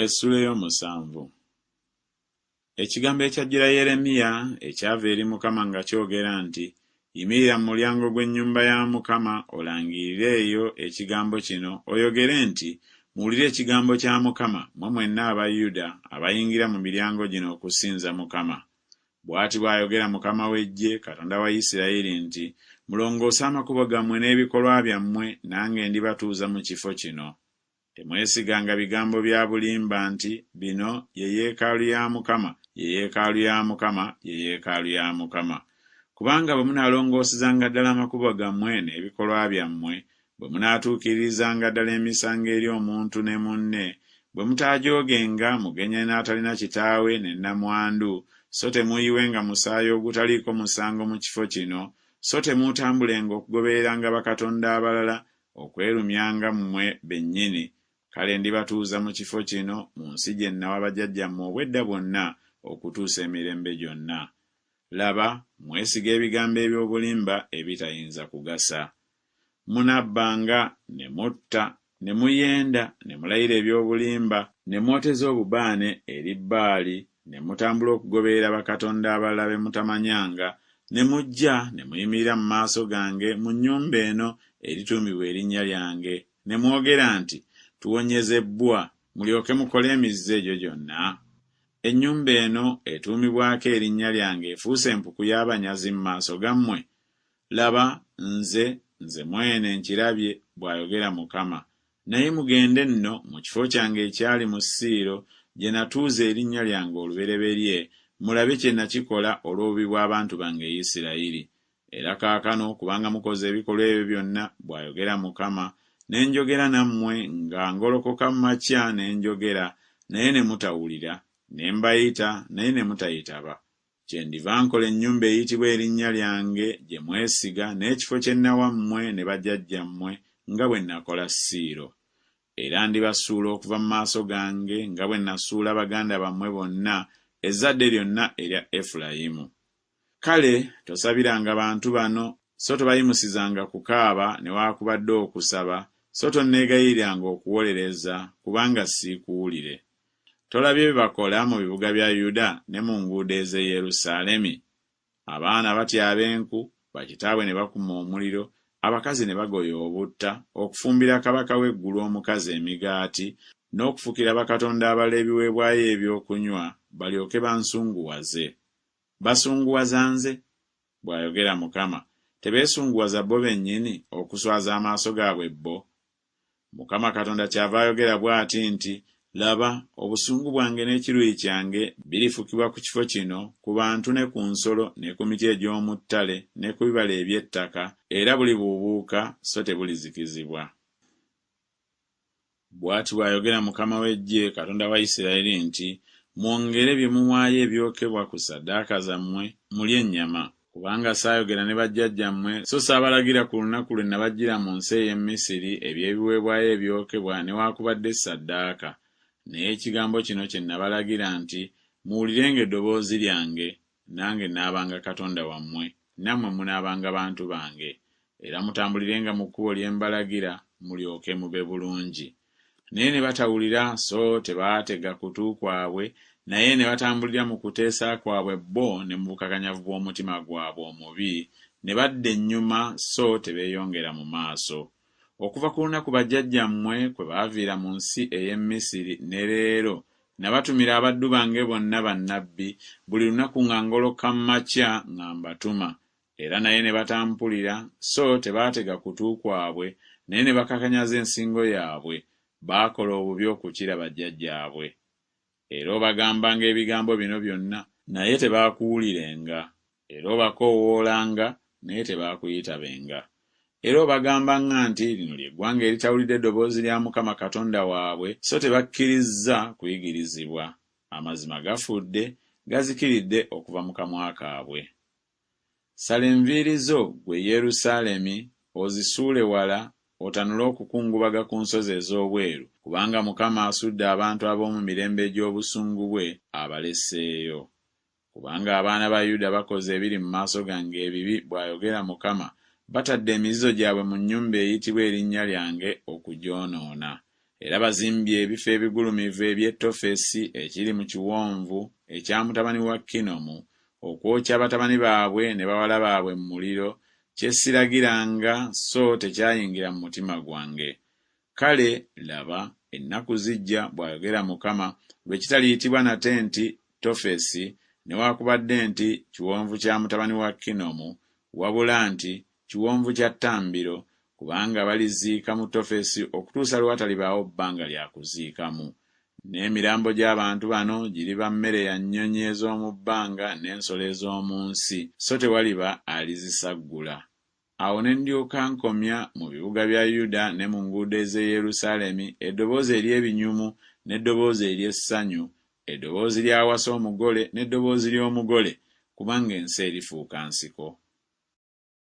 Essuula ey'omusanvu. Ekigambo ekyajjira Yeremiya ekyava eri Mukama nga kyogera nti Yimirira mu mulyango gw'ennyumba ya Mukama olangirire eyo ekigambo kino, oyogere nti Muwulire ekigambo kya Mukama, mmwe mwenna aba Yuda abayingira mu miryango gino okusinza Mukama. Bw'ati bw'ayogera Mukama w'eggye, Katonda wa Isirayiri nti Mulongoose amakubo gammwe n'ebikolwa byammwe, nange ndibatuuza mu kifo kino. Temwesiganga bigambo bya bulimba nti, Bino ye yeekaalu ya Mukama, ye yeekaalu ya Mukama, ye yeekaalu ya Mukama. Kubanga bwe munaalongoosezanga ddala amakubo gammwe n'ebikolwa byammwe, bwe munaatuukiririzanga ddala emisango eri omuntu ne munne, bwe mutaajoogenga mugenyi n'atalina kitaawe ne nnamwandu, so temuuyiwenga musaayi ogutaliiko musango mu kifo kino, so temuutambulenga okugobereranga bakatonda abalala, okwerumyanga mmwe bennyini, kale ndibatuuza mu kifo kino, mu nsi gye nnawa bajjajjammwe obw'edda bwonna okutuusa emirembe gyonna. Laba, mwesiga ebigambo eby'obulimba ebitayinza kugasa. Munabbanga, ne mutta, ne muyenda, ne mulayira eby'obulimba, ne mwoteza obubaane eri Baali, ne mutambula okugoberera bakatonda abalala be mutamanyanga, ne mujja ne muyimirira mu maaso gange mu nnyumba eno erituumibwa erinnya lyange, ne mwogera nti, Tuwonyezebbwa, mulyoke mukole emizizo egyo gyonna? Ennyumba eno etuumibwako erinnya lyange efuuse empuku y'abanyazi mu maaso gammwe? Laba, nze, nze mwene nkirabye, bw'ayogera Mukama. Naye mugende nno mu kifo kyange ekyali mu Siiro, gye natuuza erinnya lyange olubereberye, mulabe kye nakikola olw'obubi bw'abantu bange Isirayiri. Era kaakano kubanga mukoze ebikolwa ebyo byonna, bw'ayogera Mukama, ne njogera nammwe nga ngolokoka mu makya ne njogera, naye ne mutawulira, ne mbayita, naye ne mutayitaba. Kyendiva nkola ennyumba eyitibwa erinnya lyange gye mwesiga n'ekifo kye nnawa mmwe ne bajjajjammwe nga bwe nnakola Siiro. Era ndibasuula okuva mu maaso gange nga bwe nasuula baganda bammwe bonna, ezzadde lyonna erya Efulayimu. Kale tosabiranga bantu bano, so tobayimusizanga kukaaba newaakubadde okusaba, so tonneegayiriranga okuwolereza, kubanga siikuwulire. Tolabye bye bakola mu bibuga bya Yuda ne mu nguudo ez'e Yerusaalemi? Abaana batyaba enku, bakitaabwe ne bakuma omuliro, abakazi ne bagoya obutta, okufumbira kabaka w'eggulu omukazi emigaati, n'okufukira bakatonda abalala ebiweebwayo eby'okunywa, balyoke bansunguwaze. Basunguwaza nze? bw'ayogera Mukama. Tebeesunguwaza bo bennyini, okuswaza amaaso gaabwe bo? Mukama Katonda kyava ayogera bw'ati nti, Laba, obusungu bwange n'ekiruyi kyange birifukibwa ku kifo kino, ku bantu ne ku nsolo ne ku miti egy'omu ttale ne ku bibala eby'ettaka, era bulibuubuuka so tebulizikizibwa. Bw'ati bw'ayogera Mukama w'eggye, Katonda wa Isirayiri nti, Mwongere bye muwaayo ebyokebwa ku ssaddaaka zammwe, mulye ennyama. Kubanga saayogera ne bajjajjammwe, so saabalagira ku lunaku lwe nabaggyira mu nsi ey'e Misiri eby'ebiweebwayo ebyokebwa newaakubadde ssaddaaka. Naye ekigambo kino kye nabalagira nti, Muwulirenga eddoboozi lyange, nange nnaabanga Katonda wammwe, nammwe munaabanga bantu bange. Era mutambulirenga mu kkubo lye mbalagira, mulyoke mube bulungi. Naye ne batawulira so tebaatega kutu kwabwe, naye ne batambulira mu kuteesa kwabwe bo ne mu bukakanyavu bw'omutima gwabwe omubi, ne badda ennyuma so tebeeyongera mu maaso. Okuva ku lunaku bajjajjammwe kwe baaviira mu nsi ey'e Misiri ne leero, nabatumira abaddu bange bonna bannabbi, buli lunaku nga ngoloka mu makya nga mbatuma, Era naye ne batampulira, so tebaatega kutu kwabwe, naye ne bakakanyaza ensingo yaabwe, baakola obubi okukira bajjajjaabwe. Era obagambanga ebigambo bino byonna, naye tebaakuwulirenga, era obakoowoolanga, naye tebaakuyitabenga. Era obagambanga nti Lino lye ggwanga eritawulidde ddoboozi lya Mukama Katonda waabwe, so tebakkirizza kuyigirizibwa. Amazima gafudde, gazikiridde okuva mu kamwa kaabwe. Sala enviiri zo, ggwe Yerusaalemi, ozisuule wala, otanule okukungubaga ku nsozi ez'obweru, kubanga Mukama asudde abantu ab'omu mirembe egy'obusungu bwe, abaleseeyo. Kubanga abaana ba Yuda bakoze ebiri mu maaso gange ebibi, bw'ayogera Mukama, batadde emizizo gyabwe mu nnyumba eyitibwa erinnya lyange okugyonoona. Era bazimbye ebifo ebigulumivu eby'e Tofesi ekiri mu kiwonvu ekya mutabani wa Kinomu, okwokya batabani baabwe ne bawala baabwe mu muliro, kye siragiranga so tekyayingira mu mutima gwange. Kale, laba, ennaku zijja, bw'ayogera Mukama, lwe kitaliyitibwa nate nti Tofesi, newakubadde nti Kiwonvu kya mutabani wa Kinomu, wabula nti Kiwonvu kya Ttambiro, kubanga baliziika mu Tofesi okutuusa lwe watalibaawo bbanga lya kuziikamu. N'emirambo gy'abantu bano giriba mmere ya nnyonyi ez'omu bbanga n'ensolo ez'omu nsi, so tewaliba alizisaggula. Awo ne ndyoka nkomya mu bibuga bya Yuda ne mu nguudo ez'e Yerusaalemi eddoboozi ery'ebinyumu n'eddoboozi ery'essanyu, eddoboozi ly'awasa omugole n'eddoboozi ly'omugole, kubanga ensi erifuuka nsiko.